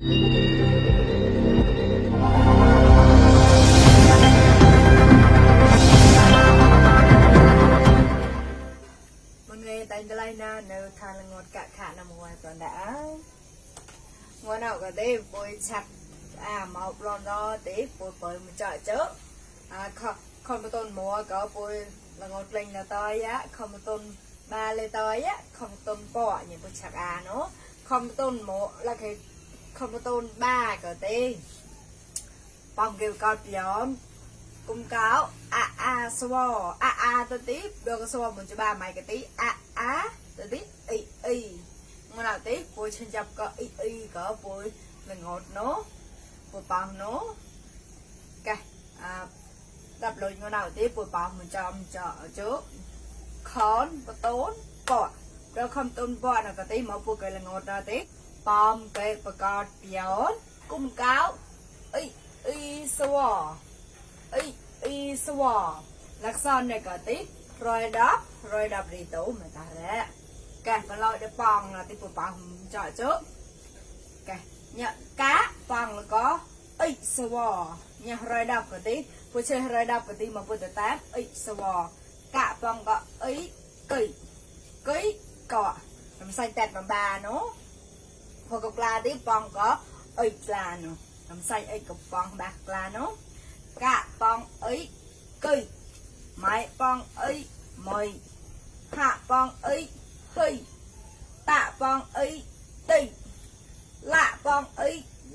tay lại na nêu thang là ngọt cả khả nằm ngoài còn đã ngoài nào cả đây bôi chặt màu blond đó tí bôi bôi một chợ chớ không một tôn mua có bôi là ngọt linh là tơi á không một tôn ba lê tơi á không một tôn bọ như bôi chặt nó không một tôn một là cái không một tôn ba cả tí bằng kêu con nhóm cung cáo swò tôi tí đưa cái swò mình cho ba mày cái tí tôi tí mà nào tí bôi chân chập có có bôi là ngọt nó bôi bằng nó cái đập lùi mà nào tí bôi bằng mình cho trước khón và tốn bọ rồi không tốn bọ nào cái tí mà bôi cái là ngọt ra tí bom cái và con nhóm cung cáo swò swò lạc son này có tí rồi đập đi tủ mà ta đấy cái mà lôi để bong là tí bùi bong cho trước cái nhá cá bong là có swò nha rồi đập có tí bùi chơi rồi đập có tí mà bùi tự tát swò cả bong có ký cọ làm xanh tẹt bằng bà nó hồi cục la tí bong có là nó làm xanh cục bong bạc là nó cả bong cây máy bong mồi hạ bong hơi tạ bong tì lạ bong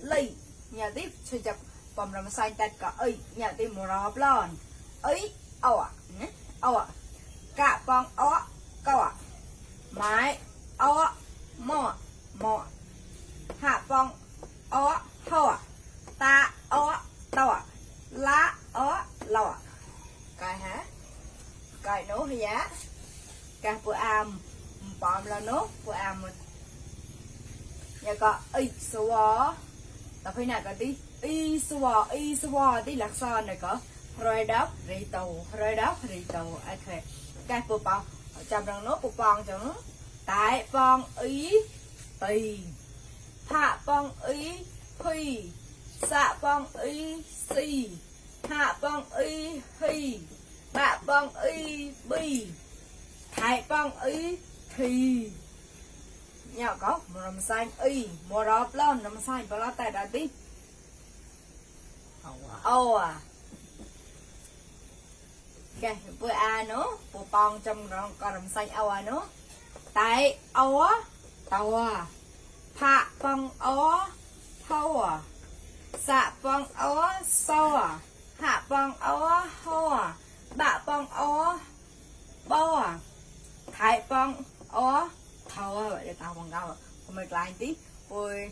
lì nhà tiếp chơi chập bong làm xanh tẹt cả nhà tiếp mùa rộp lon cả bong cọ máy mọ hạ bong hò ta đỏ lá lọ cái hả cái nấu hay giá cái bữa am bom là nấu bữa am nhà có swò tập khi nào có tí swò tí lạc son này có rồi đắp rì tàu ok cái bữa bò trong răng nốt bữa bò cho nó tại bong tì hạ bong phi xạ bong xì hạ bong hi bạ bong bi thái bong thì nhỏ có một làm xanh một rộp lon làm xanh và lo tay đã tí ok bữa nó bữa bong trong rong còn làm xanh nó tại tàu hạ bong thâu xạ bong so hạ bong ho bạ bong bo thái bong thâu vậy để tao bằng gạo còn mày lại tí rồi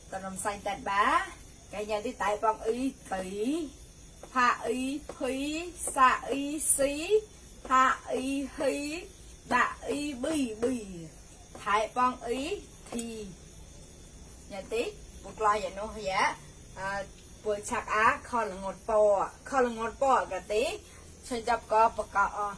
tao làm xanh tạt bá cái nhà tí tại bong tí hạ phi xạ xí hạ hi bạ bi thái bong thì nhà tí một loài vậy nó giá bữa chắc kho là ngọt bò cả tí chơi chập có bạc cọ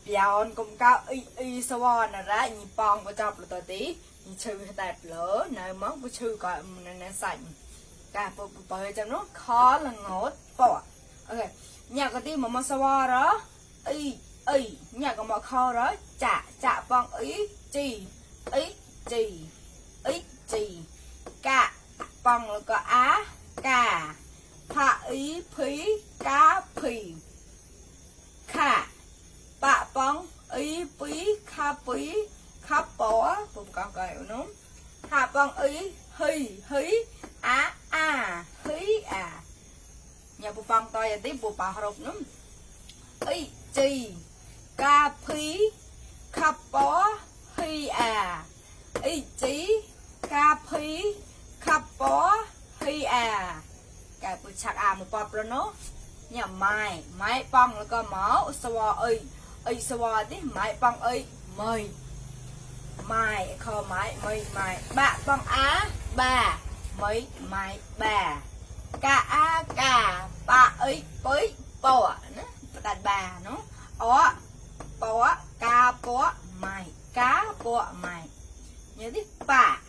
béo cũng cao swò là ra nhị bong của chập là tới tí nhị chơi đẹp lỡ nơi món của chơi gọi nên sành cả bữa chập nó kho là ngọt bò ok nhà cái tí mà swò đó nhà có món kho đó chả bong chi cả bong là có cà hạ phí cá phì khả bạ bong phí khá bó cũng có cái nó hạ bong hí nhà bộ bong tôi là tí bộ bà rộp nó chi cá phí khá bó hí chi cá phí khá bó hí cái bữa chắc một bọc rồi nó nhà máy bong là có máu swò swò tí máy bong mày kho máy bạ bong ba mấy bà cả ba với bò nó đặt bà nó bò cá bò mày cá bò mày nhớ tí bà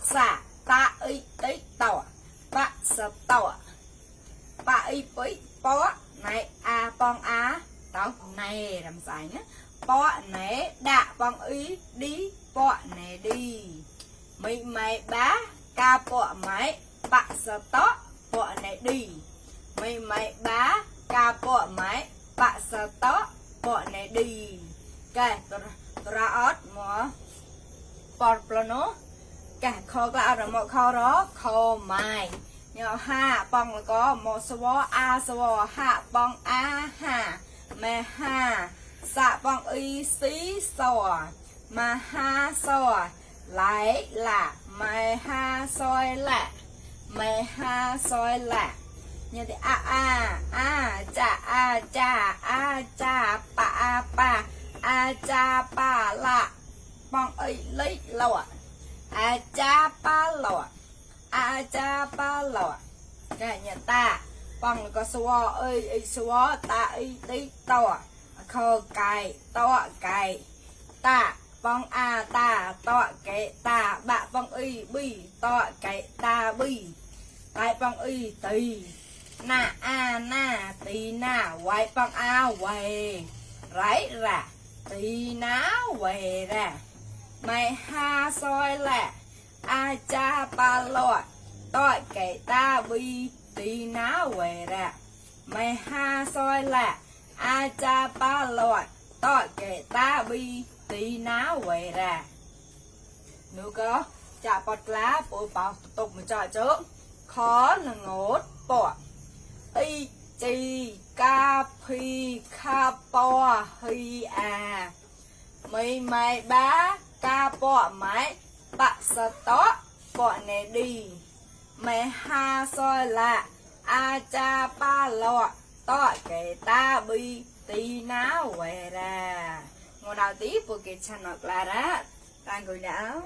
xả ta tí sợ tỏ ba y với bó này a bong á tao này làm sai nhá bó này đã bong ý đi bó này đi mày mày bá ca bó máy bạ sợ tỏ bó này đi mày mày bá ca bó máy bạ sợ tỏ bó này đi cái ra ớt mà bọt plano cả kho là ở một kho đó kho mày nhỏ ha bong là có một số a số hạ bong a ha mẹ ha xạ bong y xí sò mà ha sò lại là mày ha soi lạ mày ha soi lạ như thế a cha pa lạ bong y lấy lọ cha pa lọ cái nhà ta bằng có số ơi số ta ấy tí to khờ cài to cài ta bằng ta to cái ta bạ bằng y bi to cái ta bi tại bằng y tì na tì na quay bằng quay rải ra tì ná quay ra mày ha soi lẹ cha pa lọ to cái ta bi tì ná quay ra mày ha soi lẹ cha pa lọ to cái ta bi tì ná quay ra nữa có chả bọt lá bộ bảo tục một trò chứ khó là ngốt bỏ y chi ca phi kha po hi mày mày bá ca po máy bạ sa tó bỏ này đi mày ha soi là cha pa lọ to cái ta bi tì ná quay ra ngồi nào tí bộ cái channel là đó đang ngồi não